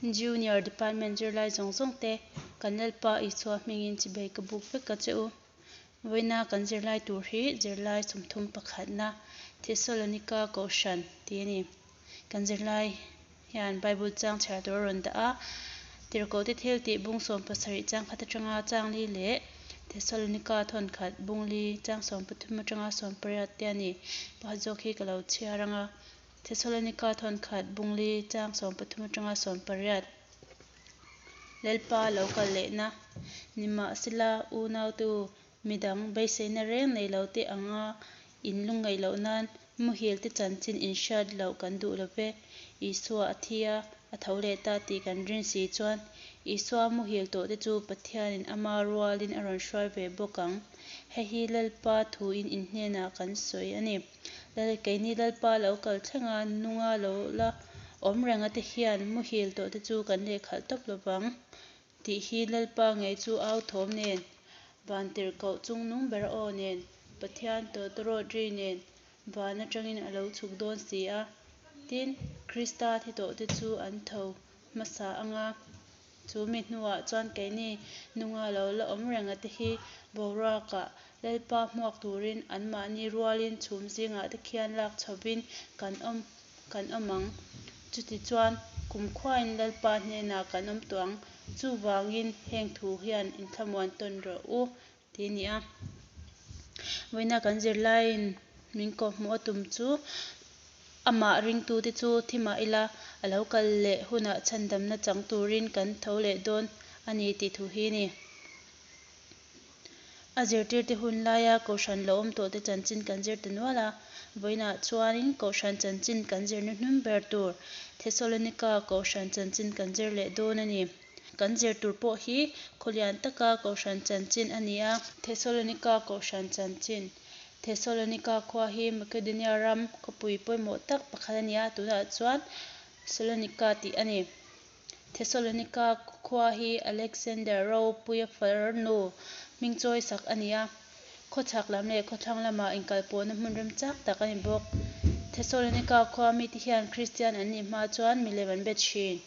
Junior Department zirlai zawng zawng te, kan Lalpa Isua hmingin chibai ka buk vek a che u. Vawiina kan zirlai tur hi zirlai 30 pakhatna Thesalonika Kohhran tih a ni. Kan zirlai hian Bible chang chhiar tur a rawn dah a, Tirhkohte thil tih bung 17 chang khat atanga chang li leh Thesalonika thawnkhat bung li chang 13 atanga 18 te a ni. Pakhat zawk hi ka lo chhiar ang a. Thesalonika thawnkhat bung li chang 13 atanga 18. Lalpa lo kal lehna nimahsela unautu midang beiseina reng nei lo te anga in lungngaih loh nan muhil te chanchin in hriat loh kan duh lo ve. Isua a thi a, a tho leh ta tih kan rin si chuan Isua muhil tawh te chu Pathianin ama rualin a rawn hruai ve bawk ang. Hei hi Lalpa thuin in hnenah kan sawi a ni. Keini Lalpa lo kal thlenga nunga lo la awm renga te hian muhil tawh te chu kan lehkhalh tawp lovang tih hi Lalpa ngei chu au thawm nen, vantirhkoh chungnung ber aw nen, Pathian tawtawrawt ri nen van atangin a lo chhuk dawn si a. Tin, Krista thi tawh te chu an tho hmasa anga chu mi hnuah chuan keini nunga lo la awm renga te hi boruakah Lalpa hmuak turin anmahni rualin chhum zingah te khian lak chhovin kan awm kan awm ang. Chutichuan, kumkhuain Lalpa hnenah kan awm tawh ang. Chuvangin heng thu hian inthlamuan tawn rawh u tih a ni a. Vawiina kan zirlaiin min kawhhmuh a tum chu amah ringtute chu thi mah ila a lo kal leh hunah chhandamna chang turin kan tho leh dawn a ni tih thu hi a ni. A zirtirte hun laia Kohhran lo awm tawhte chanchin kan zir ta nual a, vawiinah chuanin Kohhran chanchin kan zirna hnung ber tur Thesalonika Kohhran chanchin kan zir leh dawn a ni. Kan zir tur pawh hi khaw lian taka Kohhran chanchin a ni a. Thesalonika Kohhran chanchin Thesalonika khua hi Makedonia ram khawpui pawimawh tak pakhat a ni a, tunah chuan Salonika tih a ni. Thesalonika khua hi Alexander ropuia farnu hming chawi sak a ni a, khawchhak lam leh khawthlang lamah inkalpawhna hmun remchang tak a ni bawk. Thesalonika khua mite hian Kristian an nih hma chuan milem an be thin.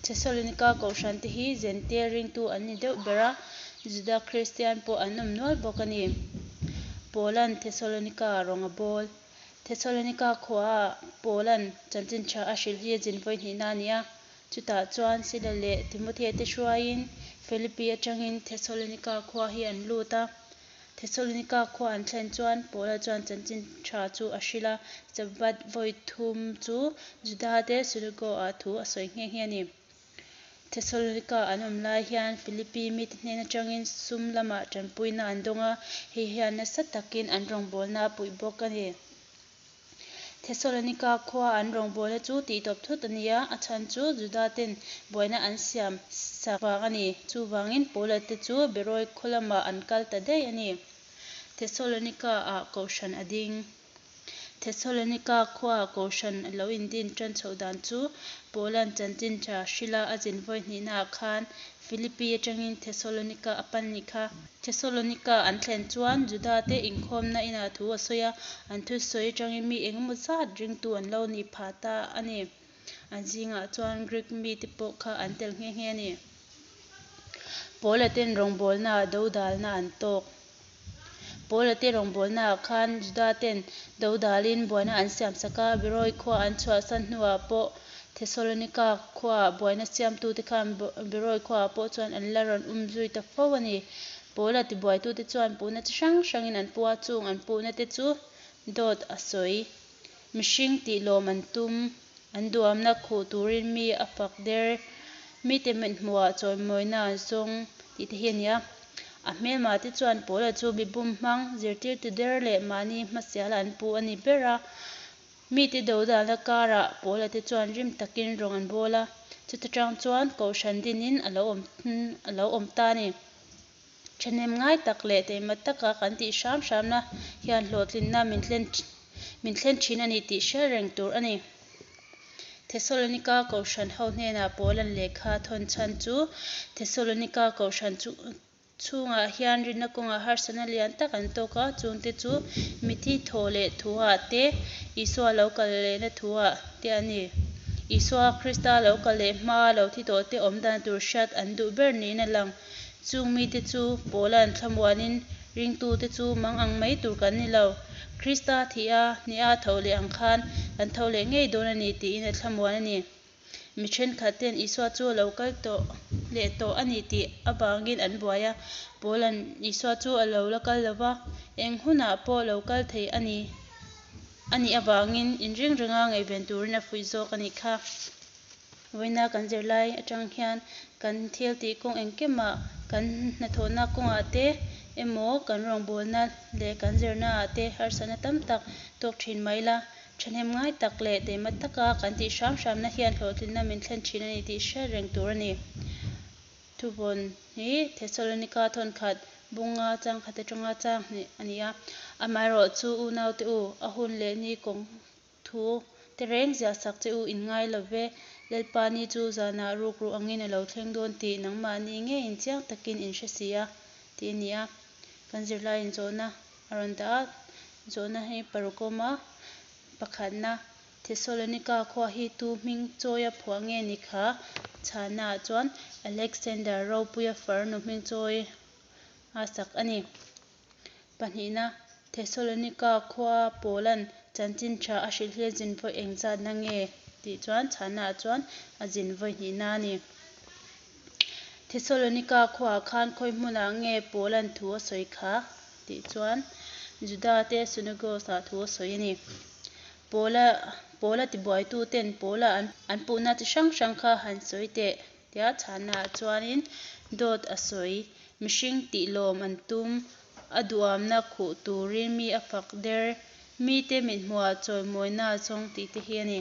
Thesalonika kohhran te hi Jentail ringtu an ni deuh ber a, Juda Kristian pawh an awm nual bawk a ni. Paula'n Thesalonika rawng a bawl. Thesalonika khuaah Paula'n chanchin tha a hrilh hi a zin vawi hnihna a ni a. Chutah chuan Sila leh Timothea te hruaiin Philippi atangin Thesalonika khua hi an lut a. Thesalonika khua an thlen chuan Paula chuan chanchin tha chu a hrilh a, Sabbath vawi thum chu Judate synagogue-ah thu a sawi nghe nghe a ni. Thesalonika an awm lai hian Philippi mite hnen atangin sum lamah tanpuina an dawng a, hei hian nasa takin an rawngbawlna a puih bawk a ni. Thesalonika khua an rawngbawlna chu tihtawp thut a ni a, a chhan chu Juda ten buaina an siam sak vang a ni. Chuvangin Paula te chu Beroi khaw lamah an kal ta daih a ni. Thesalonika ah kohhran a ding. Thesalonika khuaa kohhran a lo indin tan chhoh dan chu Paula'n chanchin tha hrila a zin vawi hnihnaah khan Philippi atangin Thesalonika a pan nih kha. Thesalonika an thlen chuan Judate inkhawmna inah thu a sawi a, an thusawi atangin mi engemaw zat ringtu an lo nih phah ta a ni. An zingah chuan Greek mite pawh kha an tel nghe nghe a ni. Paula ten rawngbawlnaah dodalna an tawk. Paula te rawngbawlnaah khan Juda ten dodalin buaina an siamsak a, Beroi khua an chhuahsan hnuah pawh Thesalonika khuaah buaina siamtute khan Beroi khuaah pawh chuan an la rawn um zui ta fo a ni. Paula tibuaitute chuan puhna chi hrang hrangin an puh a, chung an puhna te chu dawt a sawi. Mihring tih lawm an tum, an duamna khuh turin mi a fak der, mite mithmuhah chawimawina an zawng tih te hi a ni a. A hmelma te chuan Paula chu mi bum hmang, zirtirtu der leh mahni hmasiala an puh a ni ber a. Mite dodalna karah Paula te chuan rim takin rawng an bawl a, chuta tang chuan kohhran dinin a lo awm a lo awm ta a ni. Thahnem ngai tak leh taima taka kan tih hram hramna hian hlawhtlinna min thlen min thlen thin a ni tih hriat reng tur a ni. Thesalonika Kohhran ho hnenah Paula'n lehkha thawn chhan chu Thesalonika Kohhran chu chhungah hian rinna kawngah harsatna lian tak an tawk a, chungte chu mithi thaw leh thuah te, Isua lo kal lehna thuah te a ni. Isua Krista lo kal leh hmaa lo thi tawhte awm dan tur hriat an duh ber niin a lang. Chung mite chu Paula'n thlamuanin, Ringtute chu mangang mai tur kan ni lo. Krista thih a hneha tho leh ang khan kan tho leh ngei dawn a ni tiin a thlamuan a ni. Mi thenkhat ten Isua chu a lo kal tawh leh tawh a ni tih avangin an buai a. Paula'n Isua chu a lo la kal lo va, eng hunah pawh lo kal thei a ni a nih avangin inring renga ngaihven turin a fuih zawk a nih kha. Vawiina kan zirlai atang hian kan thil tih kawng engkimah kan hnathawhna kawngah te emaw kan rawngbawlna leh kan zirnaah te harsatna tam tak tawk thin mai la, thahnem ngai tak leh taima taka kan tih hram hramna hian hlawhtlinna min thlen thin a ni tih hriat reng tur a ni. Thuvawn hi Thesalonika thawnkhat bunga chang khat atanga chang hnih a ni a. Amaherawhchu unaute u, a hun leh ni kawng thu te reng ziahsak che u in ngai lo ve. Lalpa ni chu zanah rukru angin a lo thleng dawn tih nangmahni ngeiin chiang takin in hre si a, tih a ni a. Kan zirlaiin zawhna a rawn dah a, zawhna hi paruk a awm a. Pakhatna, Thesalonika khua hi tu hming chawia phuah nge ni kha? Chhana chuan Alexander ropuia farnu hming chawi a sak a ni. Pahnihna, Thesalonika khua Paula'n chanchin tha a hrilh hi a zin vawi engzatna nge tih chuan chhana chuan a zin vawi hnihna a ni. Thesalonika khuaah khan khawi hmunah nge Paula'n thu a sawi kha tih chuan Juda te synagogue-ah thu a sawi a ni. Paula Paula tibuaitu ten Paula an an puhna chi hrang hrang kha han sawi teh tia chhana chuanin dawt a sawi. Mihring tih lawm an tum, a duhamna khuh turin mi a fak der, mite mithmuhah chawimawina a zawng tih te hi a ni.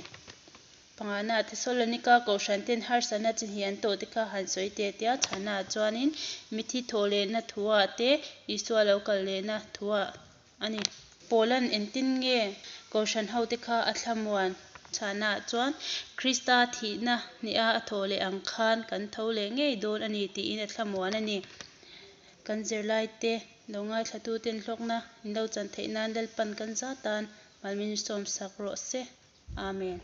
Pangana Thesalonika kohhran ten harsatna chi hnih an tawh te kha han sawi teh tia chhana chuanin mithi thawh lehna thuah te Isua lo kal lehna thuah a ni. Paula'n engtin nge kohhran hote kha a thlamuan chhana chuan Krista thihna hneha a thawh leh ang khan kan tho leh ngei dawn a ni tiin a thlamuan a ni. Kan zirlaite lo ngaithlatuten hlawkna in lo chan theih nan Lalpan kan zatan mal min sawm sak rawh se. Amen.